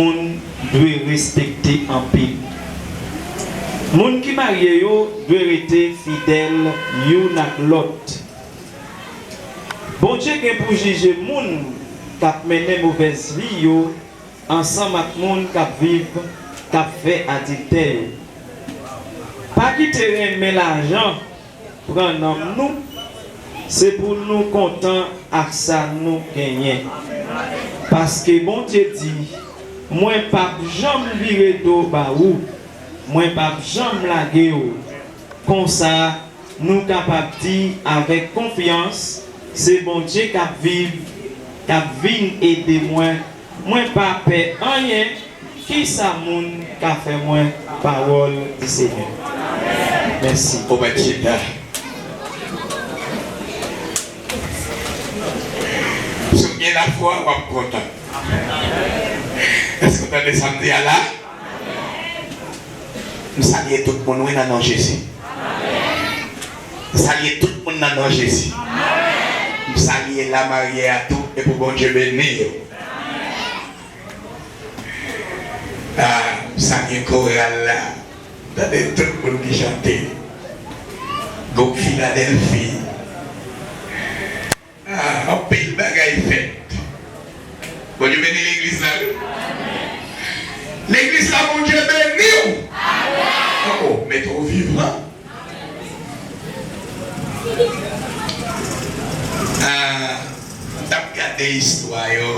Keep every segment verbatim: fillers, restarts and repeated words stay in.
moun dwe respekte anpil. Moun ki marye yo dwe rete fidèl youn ak lòt. Bondye gen pou jije moun k ap mennen movèz vi yo ansanm ak moun k ap viv, k ap fè adiltè yo. Pa kite renmen lajan pran nanm nou, se pou nou kontan ak sa nou genyen. Paske Bondye di, mwen p ap janm vire do ba ou, mwen p ap janm lage w. Konsa, nou kapab di avèk konfyans, se Bondye k ap viv, k ap vin ede mwen. Mwen pa pè anyen. Kisa moun ka fè mwen? Pawòl di Senyè. Mèsi. Ou mèt chita. Si w gen lafwa, w ap kontan. Èske w tande sa m di a la? M salye tout moun, wi, nan non Jezi. M salye tout moun nan non Jezi. M salye lamarye a tou, e pou Bondye beni yo. Ah, m salye koral la. Tande tout moun ki chante. Gwoup Filadèlfi. Ah, anpil bagay fèt. Bondye beni legliz la, wi. Legliz la, Bondye beni w. Oh, oh, mete w vivan. Ah, m t ap gade istwa yo.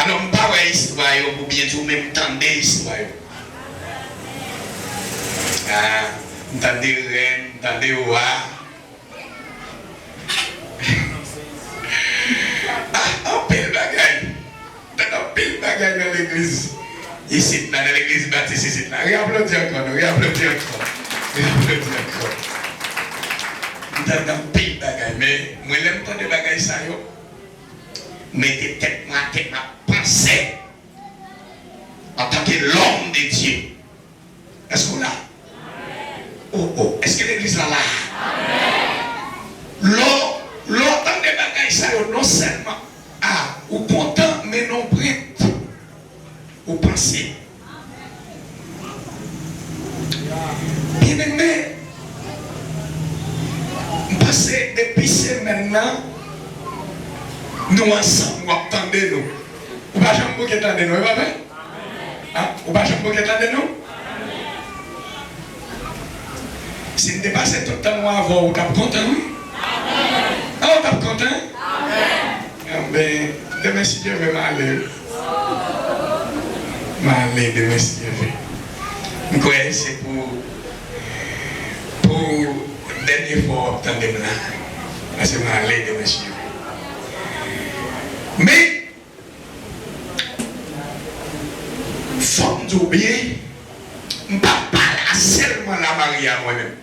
Alò, m pa wè istwa yo pou byen di w, men m tande istwa yo. Ah, m tande rèn, m tande wa. Ah, anpil bagay. Tande anpil bagay nan legliz isit la, nan legliz batis isit la. Reaplodi ankò, non, reaplodi ankò. Reaplodi ankò. M tande anpil bagay, men mwen, lè m tande bagay sa yo, mete tèt mwen atè, m ap panse antanke lòm de Dye. Èske w la? Oh, oh, èske legliz la la? Lè w, lè w tande bagay sa yo, non sèlman, ah, ou kontan, men non prèt, ou panse. Byeneme, m panse depi semèn nan, nou ansanm, w ap tande nou. Ou pa janm bouke tande nou, e pa vre? An? Ou pa janm bouke tande nou? Si n te pase tout tan nou avè w, ou t ap kontan, wi. An, ou t ap kontan? Enben, demen, si Dye vle, m ale, wi. M ale demen, si Dye vle. M kwè se pou, pou dènye fwa w ap tande m la. Paske m ale demen, si Dye vle. Men, fò m di w byen, m p ap pa la sèlman lamarye a mwen menm.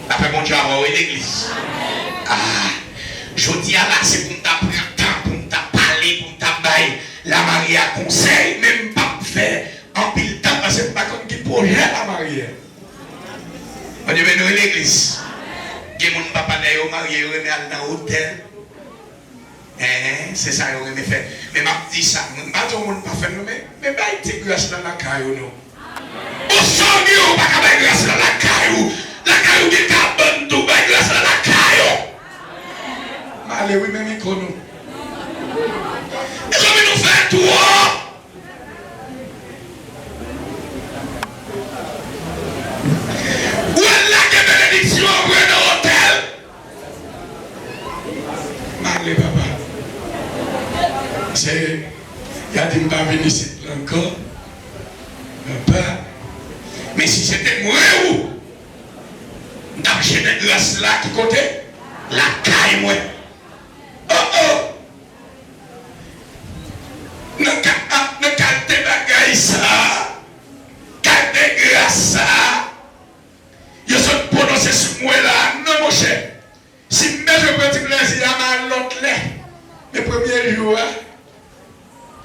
Lapè Bondye avè w, wi, legliz. Ah, jodi a la, se pou m ta pran tan, pou m ta pale, pou m ta bay lamarye a konsèy, men m p ap fè anpil tan, paske m pa konn ki pwojè lamarye a. Bondye beni w, wi, legliz. Gen moun papa lè yo marye, yo renmen al nan otèl. Enhen, se sa yo renmen fè. Men m ap di sa, mwen m pa di yon moun pa fè l non, men, men bay ti gras la lakay ou non. Ou sògè, ou pa ka bay gras la lakay ou. Lakay ou gen kabann tou, bay gras la lakay ou. M ale wi, men mikwo nou. Mezanmi, nou fè twòp. Ou al lage benediksyon an vre nan otèl. M ale, papa. Se, y a di m pa vin isit la ankò. Papa. Men si se te mwen ou, m t ap jete gras la ki kote? Lakay mwen. Oh, oh! Nan ka, nan kalite bagay sa, kalite gras sa, yo sot pwononse sou mwen la, non, monchè. Si m bezwen pran ti plezi a, m al lòt lè. Men premye jou a,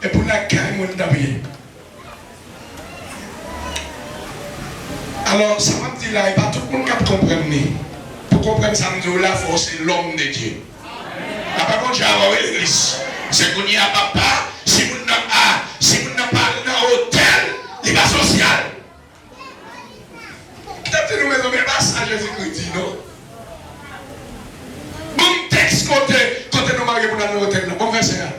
e pou lakay mwen li t ap ye. Alò, sa m ap di la, e pa tout moun k ap konprann li. Pou konprann sa m di w la, fò w se lòm de Dye. Lapè Bondye avè w, wi, legliz. Se kounye a, papa, si moun nan, a, si moun nan pa al nan otèl, li pa sosyal. Tande nou, mezanmi, e pa sa Jezikri di, non. Ban m tèks kote, kote nou marye pou n al nan otèl la. Ban m vèsè a.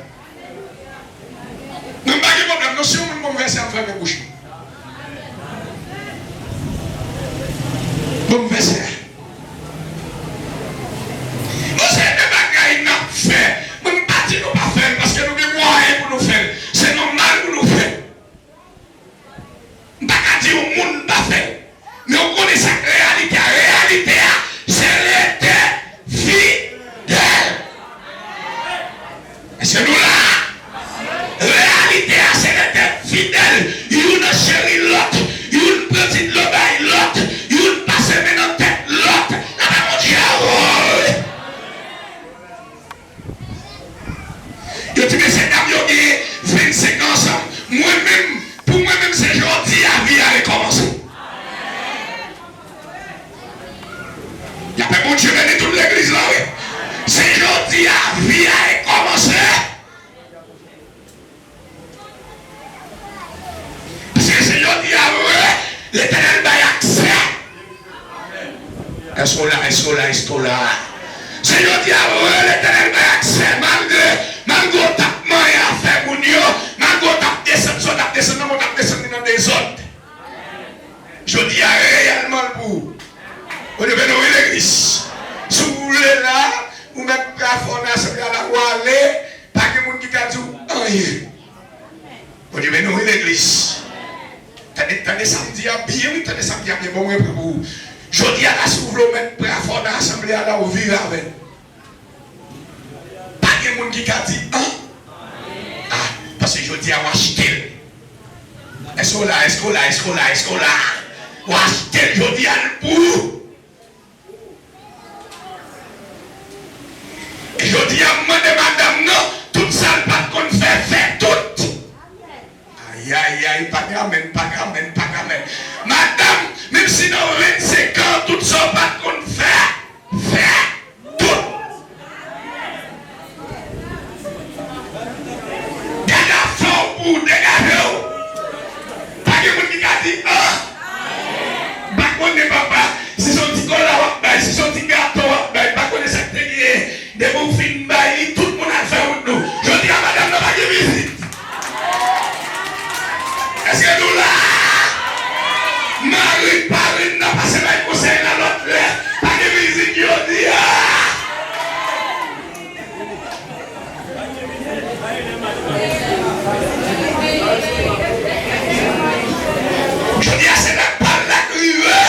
Mwen pa gen pwoblèm, non, si yon moun ban m vèsè a, m fèmen bouch mwen. Ban m vèsè a. Yon seri de bagay n ap fè. Mwen, m pa di nou pa fè l, paske nou gen mwayen pou nou fè l. Se nòmal pou nou fè l. M pa ka di yon moun pa fè l. Men w konnen sa k reyalite a. Reyalite a, se rete fidèl. Èske nou la? Reyalite a, se rete fidèl. Youn cheri lòt, youn pran ti dlo bay lòt, youn pase men nan tèt lòt. Lapè Bondye a, woy! Yo di, mesye dam yo gen vennsenk an ansanm. Mwen menm, pou mwen menm, se jodi a vi a rekòmanse. Lapè Bondye beni tout legliz la, wi. Se jodi a vi a rekòmanse. Paske se jodi a vre, Letènèl bay aksè. Èske w la? Èske w la? Èske w la? Se jodi a vre, Letènèl bay aksè. Malgre, malgre w t ap manyen afè moun yo, malgre w t ap desann sa w t ap desann nan, w t ap desann li nan dezòd. Jodi a reyèlman l pou ou. Bondye beni w, wi, legliz. Si w vle la, ou mèt pran afè w nan asanble a la, ou ale, pa gen moun ki ka di w anyen. Bondye beni w, wi, legliz. Tande, tande sa m di a byen, wi, tande sa m di a byen, bon, mwen pre pou ou. Jodi a la, si w vle w mèt pran afè w nan asanble a la, ou vire avè l. Pa gen moun ki ka di an. A, paske jodi a w achte l. Èske w la? Èske w la? Èske w la? Èske w la? W achte l jodi a l pou ou. E jodi a m mande madanm nan, tout sa l pa t konn fè, fè tout. Ayayay, pa gen amèn, pa gen amèn, pa gen amèn. Madanm, menm si nan vennsenk an, tout sa w pa t konn fè, fè tout. Gade afè w pou w degaje w. Pa gen moun ki ka di an. M pa konnen, papa, si se yon ti kola w ap bay, si se yon ti gato w ap bay, m pa konnen sa k te genyen. Depi w fin bay li, tout moun al fè wout nou. Jodi a, madanm nan pa gen vizit. Èske nou la? Mari, parenn nan pase bay konsèy la lòt lè. Pa gen vizit jodi a. Jodi a, se lè pal la k rive.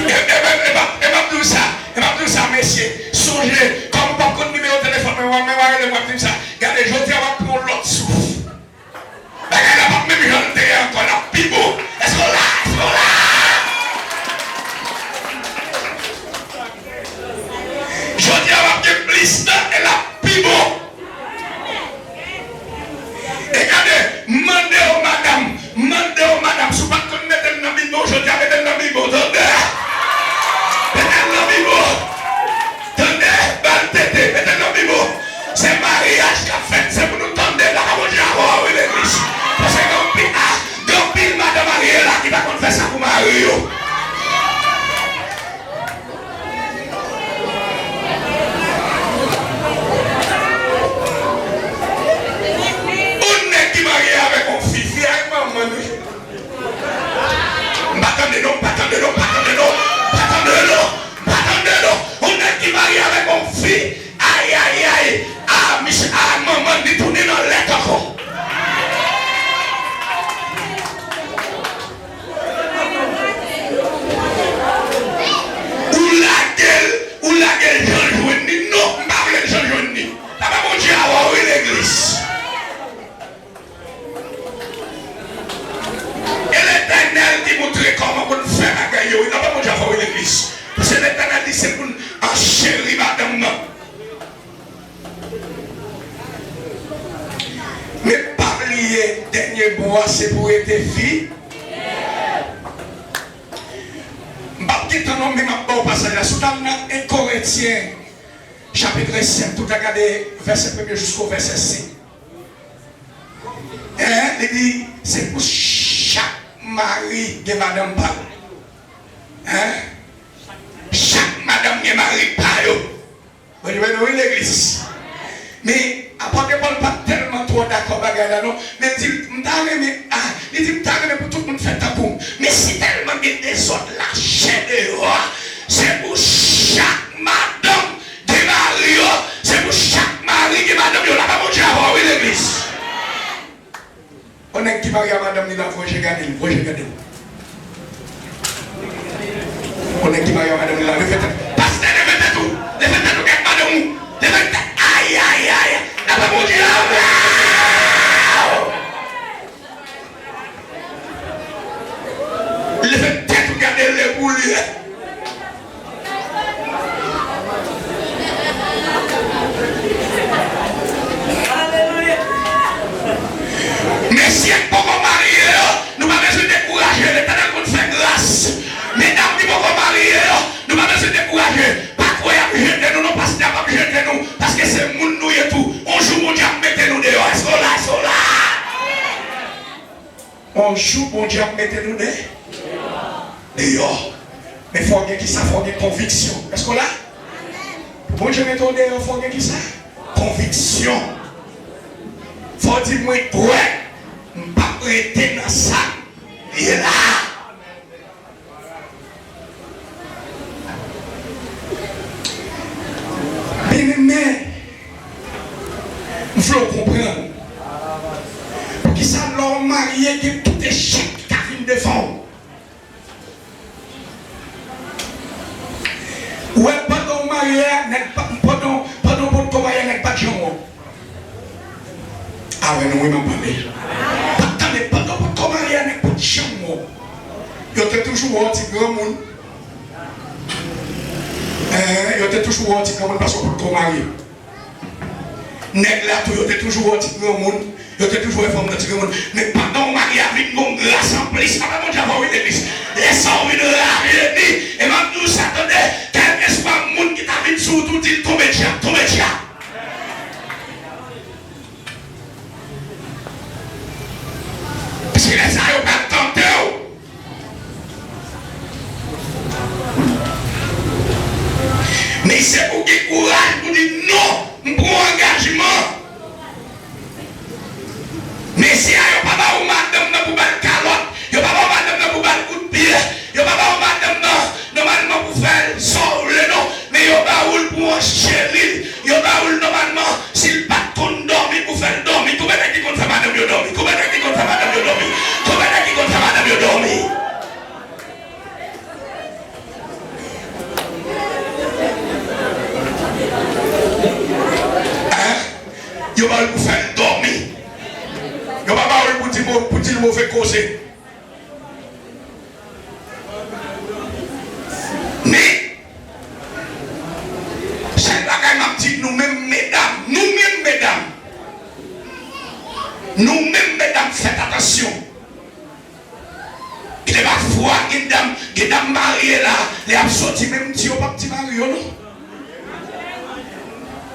E, e, e, e m ap, e m ap di w sa, e m ap di w sa, mesye, sonje, kòm ou p ap konn nimewo telefòn mwen, men w a rele m, w ap di m sa. Gade, jodi a, w ap pran yon lòt souf. Bagay la p ap menm jan l te ye ankò, l ap pi bon. Èske w la? Èske w la? Jodi a, w ap gen plis tan e l ap pi bon. E gade, mande w madanm, mande w madanm, si w pa t konn mete l nan bibo, jodi a mete l nan bibo, tande? Mete l nan bibo. Tande, ba l tete, mete l nan bibo. Se maryaj k ap fèt, se pou nou tande la, Bondye a, wi, legliz. Paske gen anpil, a, gen anpil madan marye la ki pa konn fè sa pou mari yo. Yon nèg ki marye avèk yon fi, fi a manman l, wi. M pa tande non, m pa tande non, m pa tande non, m pa tande non, m pa tande non. Yon nèg ki marye avèk yon fi, ayayay, a, misye, a, manman li tounen nan lèt ankò. Ou lage l, ou lage l jan l jwenn li. Non, m pa vle l jan l jwenn li. Lapè Bondye avè w, wi, legliz. E Letènèl ki montre kòman pou n fè bagay yo, wi, lapè Bondye avè w, wi, legliz. Paske Letènèl di se pou n ancheri madanm nan. Men pa bliye, dènye mo a, se pou rete fi. M p ap gen tan non, men m ap ba w pasaj la. Si w t al nan en Korentyen, chapit sèt, ou ta gade vèsè premye jisko vèsè senk. Hein? Li di, se pou chak mari gen madanm pa l. Hein? Chak madanm gen mari pa yo. Bondye beni w, wi, legliz. Men, apot Pòl pa t tèlman twò dakò bagay la, non. Men, li di, m ta renmen, ah, li di, m ta renmen pou tout moun fè tankou m. Men, si tèlman gen dezòd lachè deyò a, se pou chak madanm gen mari yo, se pou chak mari gen madanm yo. Lapè Bondye avè w, wi, legliz. On nèg ki marye a madanm li la, voye je gade l, voye je gade l. On nèg ki marye a madanm li la, leve tèt. Pastè, leve tèt ou, leve tèt ou, gade madanm ou, leve tèt. Ay, ay, ay, lapè Bondye la. Leve tèt ou, gade l, e pou li ye. Mesye k poko marye yo, nou pa bezwen dekouraje, Letènèl konn fè gras. Medam ki poko marye yo, nou pa bezwen dekouraje. Pa kwè y ap jete nou, non, pastè p ap jete nou, paske se moun nou ye tou. On jou Bondye ap mete nou deyò. Èske w la? Èske w la? On jou Bondye ap mete nou de, deyò. Men fò w gen kisa? Fò w gen konviksyon. Èske w la? Pou Bondye mete w deyò, fò w gen kisa? Konviksyon. Fò w di, mwen kwè, m p ap rete nan sa m ye la. Byeneme, m vle w konprann. Poukisa lè w marye, gen tout echèk ki ka vin devan w? Ou wè, pandan w marye a, nèg pa, pandan, pandan w potko marye a, nèg pa t janm wè w. Avè nou, wi, m ap pale. Pa t tande, pandan w potko marye a, nèg pa t janm wè w. Yo te toujou wè w ti granmoun. Hein, yo te toujou wè w ti granmoun paske w potko marye. Nèg la tou, yo te toujou wè w ti granmoun. Yo te toujou wè fanm nan ti granmoun. Men pandan w marye a, vin gon gras anplis. Lapè Bondye avè w, wi, legliz. Lè sa w vin rajeni. E m ap di w sa, tande, kèlkeswa moun ki ta vin sou ou tou, di l tonbe djab, tonbe djab. Paske lè sa yo pral tante w. Men se pou w gen kouraj pou di non, m pran angajman. Mesye a, yo pa ba ou madanm nan pou ba l kalòt, yo pa ba ou madanm nan pou ba l kout pye, yo pa ba ou madanm nan nòmalman pou fè l sa w vle non, men yo ba ou l pou yon cheri, yo ba ou l nòmalman, si l pa t konn dòmi, pou fè l dòmi. Konbyen nèg ki konn fè madanm yo dòmi? Konbyen nèg ki konn fè madanm yo dòmi? Konbyen nèg ki konn fè madanm yo dòmi? Hein? Yo ba w l pou fè l dòmi. Yo pa ba w l pou di mo-, pou di l move koze. Men, sèl bagay m ap di nou menm medam, nou menm medam, nou menm medam, fèt atansyon. Gen de pafwa, gen dam, gen dam marye la, lè y ap soti, menm di yo p ap di mari yo non.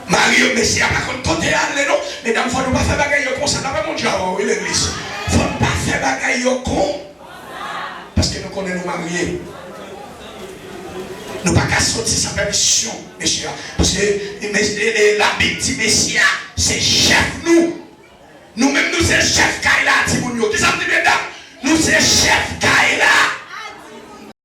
Mari yo, mesye a pa konn kote y ale non. Medam, fò nou pa fè bagay yo konsa. Lapè Bondye avè w, wi, legliz. Fò n pa fè bagay yo kon, paske nou konnen nou marye. Nou pa ka soti san pèmisyon mesye a. Paske, e, e, Labib di mesye a se chèf nou. Nou menm, nou se chèf kay la, timoun yo. Kisa m di, medam? Nou se chèf kay la.